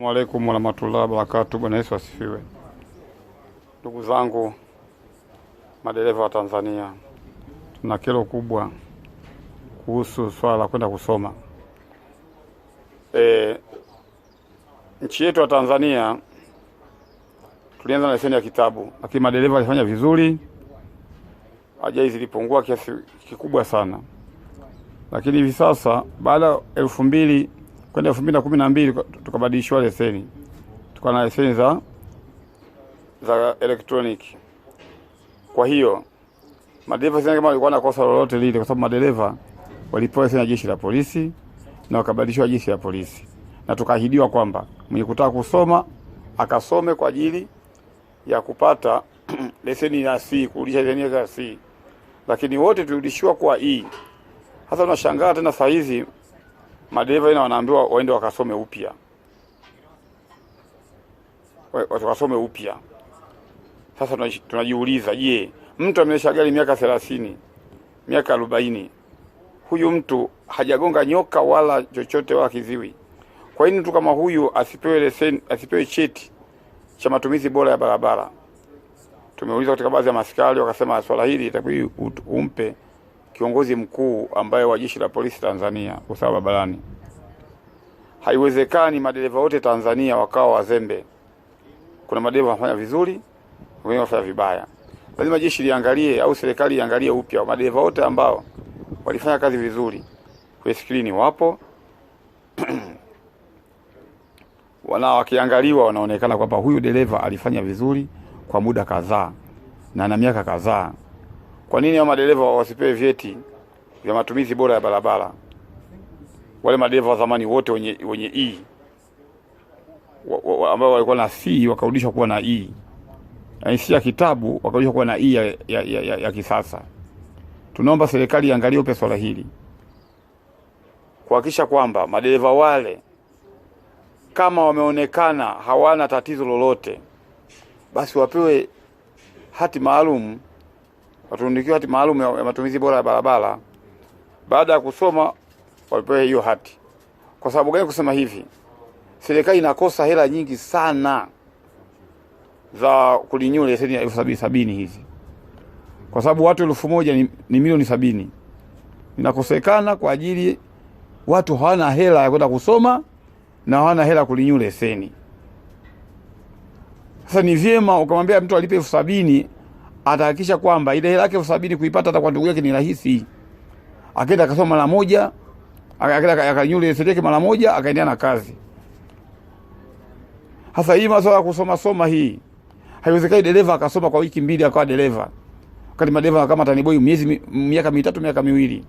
Alaikum warahmatullahi wabarakatuh. Bwana Yesu asifiwe. Ndugu zangu madereva wa Tanzania, tuna kero kubwa kuhusu swala la kwenda kusoma. Nchi yetu ya Tanzania tulianza na leseni ya kitabu, lakini madereva walifanya vizuri, ajali zilipungua kiasi kikubwa sana. Lakini hivi sasa baada ya 2000 kwenda 2012 tukabadilishwa leseni, tukawa na leseni za electronic. Kwa hiyo madereva sidhani kama walikuwa na kosa lolote lile, kwa sababu madereva walipewa leseni ya jeshi la polisi na wakabadilishwa jeshi la polisi, na tukaahidiwa kwamba mwenye kutaka kusoma akasome kwa ajili ya kupata leseni ya C, kurudisha leseni ya C, lakini wote tulirudishiwa kwa E. Sasa tunashangaa tena saa hizi madereva ina wanaambiwa waende wakasome upya, wakasome upya. Sasa tunajiuliza, je, mtu ameendesha gari miaka 30, miaka 40, huyu mtu hajagonga nyoka wala chochote wala kiziwi. Kwa nini mtu kama huyu asipewe leseni, asipewe cheti cha matumizi bora ya barabara? Tumeuliza katika baadhi ya maskari, wakasema swala hili itabidi umpe kiongozi mkuu ambaye wa jeshi la polisi Tanzania usalama barabarani. Haiwezekani madereva wote Tanzania wakawa wazembe. Kuna madereva wanafanya vizuri, wengine wanafanya vibaya. Lazima jeshi liangalie au serikali iangalie upya madereva wote ambao walifanya kazi vizuri. Kwenye skrini wapo wana wakiangaliwa wanaonekana kwamba huyu dereva alifanya vizuri kwa muda kadhaa na na miaka kadhaa. Kwa nini hao madereva wasipewe vyeti vya matumizi bora ya barabara? Wale madereva wa zamani wote wenye E ambao walikuwa na C wakarudishwa kuwa na E, yaani C ya kitabu wakarudishwa kuwa na E ya kisasa. Tunaomba serikali iangalie upya swala hili kuhakikisha kwamba madereva wale kama wameonekana hawana tatizo lolote, basi wapewe hati maalum, watundikiwe hati maalum ya matumizi bora ya barabara. Baada ya kusoma wapewe hiyo hati. Kwa sababu gani kusema hivi? Serikali inakosa hela nyingi sana za kulinyua leseni ya 70,000 hizi, kwa sababu watu 1,000 ni milioni 70 inakosekana kwa ajili watu hawana hela ya kwenda kusoma na hawana hela kulinyua leseni. Sasa ni vyema ukamwambia mtu alipe 70,000, atahakikisha kwamba ile hela yake 70,000 kuipata hata kwa ndugu yake ni rahisi. Akaenda akasoma mara moja, akaenda akanyua leseni yake mara moja, akaendelea na kazi. Sasa hii masuala ya kusoma soma hii, haiwezekani dereva akasoma kwa wiki mbili akawa dereva, wakati madereva kama taniboi miezi miaka mitatu miaka miwili.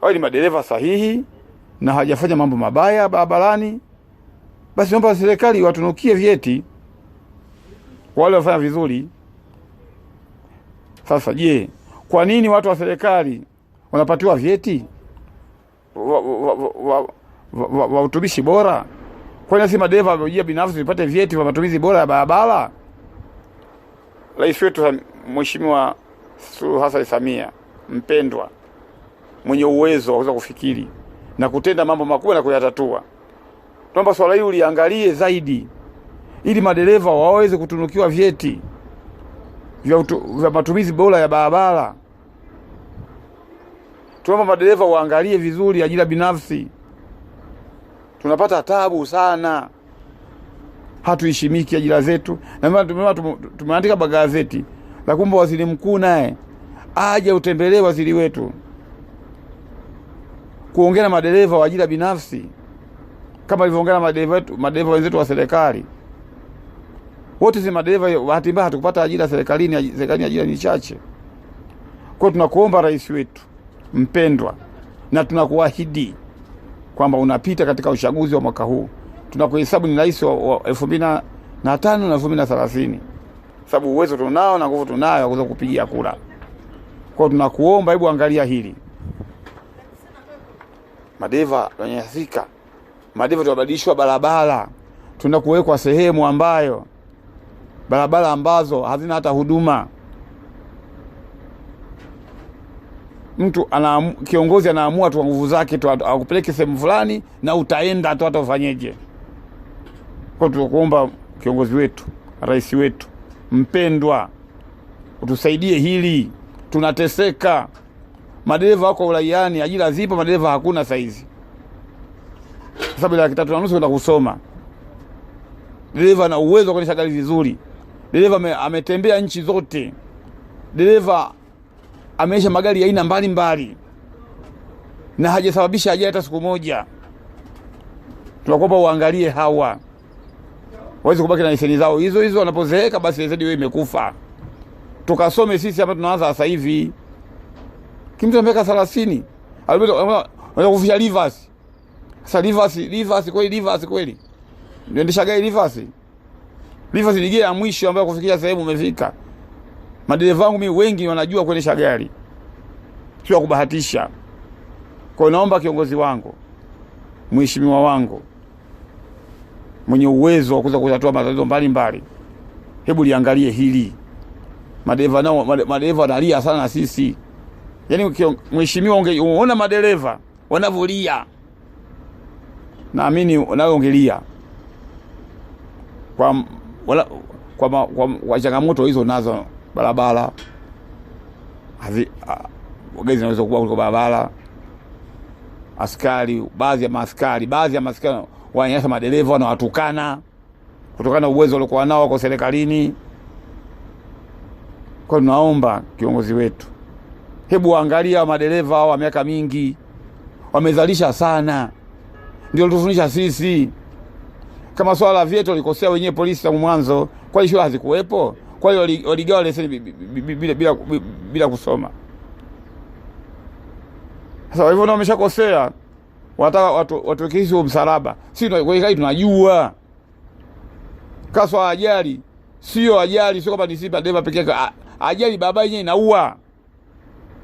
Hao ni madereva sahihi na hajafanya mambo mabaya barabarani, basi naomba serikali watunukie vyeti wale wafanya vizuri. Sasa je, kwa nini watu wa serikali wanapatiwa vyeti wa utumishi bora? Kwa nini si madereva wa binafsi wapate vyeti vya matumizi bora ya barabara? Rais wetu Mheshimiwa Suluhu Hassan Samia mpendwa, mwenye uwezo wa kuweza kufikiri na kutenda mambo makubwa na kuyatatua, tunaomba swala hili uliangalie zaidi ili madereva waweze kutunukiwa vyeti vya matumizi bora ya barabara. Tunaomba madereva waangalie vizuri ajira binafsi. Tunapata tabu sana, hatuheshimiki ajira zetu. Na tumeandika magazeti la kumbe waziri mkuu naye aje utembelee waziri wetu kuongea na madereva wa ajira binafsi kama alivyoongea na madereva wenzetu wa serikali. Wote si madereva, bahati mbaya hatukupata ajira serikalini, serikalini ajira ni chache. Kwa hiyo tunakuomba rais wetu mpendwa, na tunakuahidi kwamba unapita katika uchaguzi wa mwaka huu. Tunakuhesabu ni rais wa 2005 na 2030, sababu uwezo tunao na nguvu tunayo ya kuweza kupigia kura. Kwa hiyo tunakuomba, hebu angalia hili. Madereva wananyanyasika, madereva tunabadilishwa barabara, tunakuwekwa sehemu ambayo barabara ambazo hazina hata huduma. Mtu kiongozi anaamua tu nguvu zake tu akupeleke sehemu fulani na utaenda tu hata ufanyeje. Kwa tunakuomba kiongozi wetu, rais wetu mpendwa, utusaidie hili, tunateseka. Madereva wako uraiani, ajira zipo, madereva hakuna saizi. Sababu 350,000 kwenda kusoma. Dereva ana uwezo wa kuendesha gari vizuri. Dereva ametembea nchi zote. Dereva ameendesha magari ya aina mbalimbali na hajasababisha ajali hata siku moja. Tunakuomba uangalie hawa waweze kubaki na leseni zao hizo hizo, wanapozeeka basi leseni hiyo imekufa. Tukasome sisi hapa, tunaanza sasa hivi. Kimtu miaka 30 anaweza kufisha reverse. Sasa reverse kweli, reverse kweli. Niendesha gari reverse. Reverse ni gia ya mwisho ambayo kufikia sehemu umefika. Madereva wangu mimi wengi wanajua kuendesha gari, sio kubahatisha. Kwa hiyo naomba kiongozi wangu, mheshimiwa wangu, mwenye uwezo wa kuweza kutatua matatizo mbalimbali, hebu liangalie hili. Madereva nao, madereva wanalia sana na sisi. Yaani mheshimiwa, ungeona madereva wanavolia, naamini nawe ungelia kwa changamoto hizo nazo. Barabara gari zinaweza kuwa kuliko barabara. Askari, baadhi ya maaskari wananyanyasa madereva, wanawatukana kutokana na uwezo waliokuwa nao kwa serikalini. Kwa tunaomba kiongozi wetu, hebu angalia madereva wa miaka mingi, wamezalisha sana, ndio tufundisha sisi. Kama swala la vyetu walikosea wenyewe polisi tangu mwanzo, kwa hiyo hazikuwepo. Kwa hiyo waligawa leseni bila kusoma. Sasa hivyo nao wameshakosea, wanataka watuwekee huo msalaba. Sisi tunajua kaswa ajali sio ajali, sio kwamba ni Simba dereva peke yake. Ajali barabara yenyewe inaua,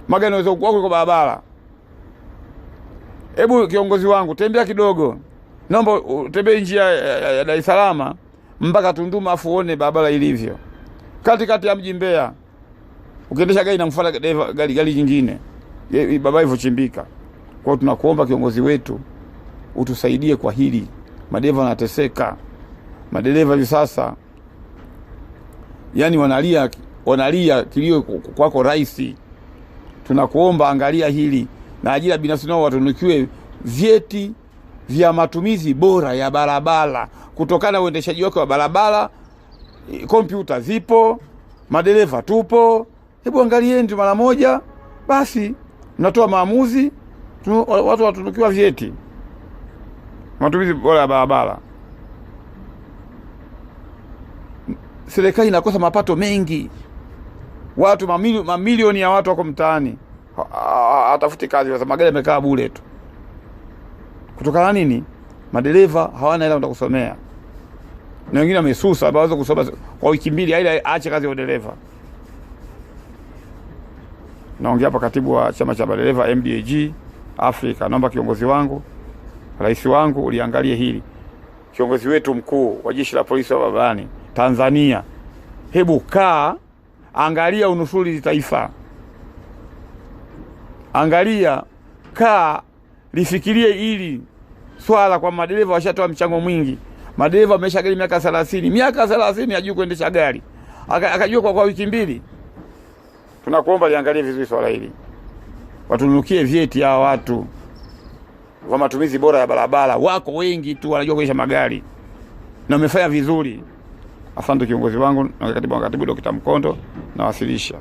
magari yanaweza kuwa kwa barabara. Hebu kiongozi wangu, tembea kidogo, naomba utembee njia ya Dar es Salaam mpaka Tunduma, afu uone barabara ilivyo katikati ya mji Mbeya. Ukiendesha gari inamfuata dereva gari nyingine, barabara ilivyochimbika. Kwa hiyo tunakuomba kiongozi wetu utusaidie kwa hili, madereva wanateseka. Madereva hivi sasa yani wanalia kilio kwako rais. Tunakuomba angalia hili, na ajira binafsi nao watunukiwe vyeti vya matumizi bora ya barabara kutokana na uendeshaji wake wa barabara. Kompyuta zipo, madereva tupo, hebu angalieni tu mara moja basi, mnatoa maamuzi, watu watunukiwa vyeti matumizi bora ya barabara. Serikali inakosa mapato mengi, watu mamilioni ya watu wako mtaani hatafuti kazi, kwa sababu magari yamekaa bure tu. Kutokana nini? Madereva hawana hela kusomea, na wengine wamesusa, hawawezi kusoma kwa wiki mbili, aidha aache kazi ya udereva. Naongea hapa katibu wa chama cha madereva MDAG Afrika, naomba kiongozi wangu, rais wangu, uliangalie hili. Kiongozi wetu mkuu wa jeshi la polisi wa barabarani Tanzania, hebu kaa angalia unusuri taifa, angalia, kaa lifikirie hili swala kwa madereva. Washatoa mchango mwingi, madereva wamesha gari miaka 30, miaka 30 hajui kuendesha gari, akajua kwa wiki mbili. Tunakuomba liangalie vizuri swala hili, watunukie vyeti hawa watu kwa matumizi bora ya barabara. Wako wengi tu wanajua kuendesha magari na wamefanya vizuri. Asante kiongozi wangu na katibu Dr. Mkondo, nawasilisha.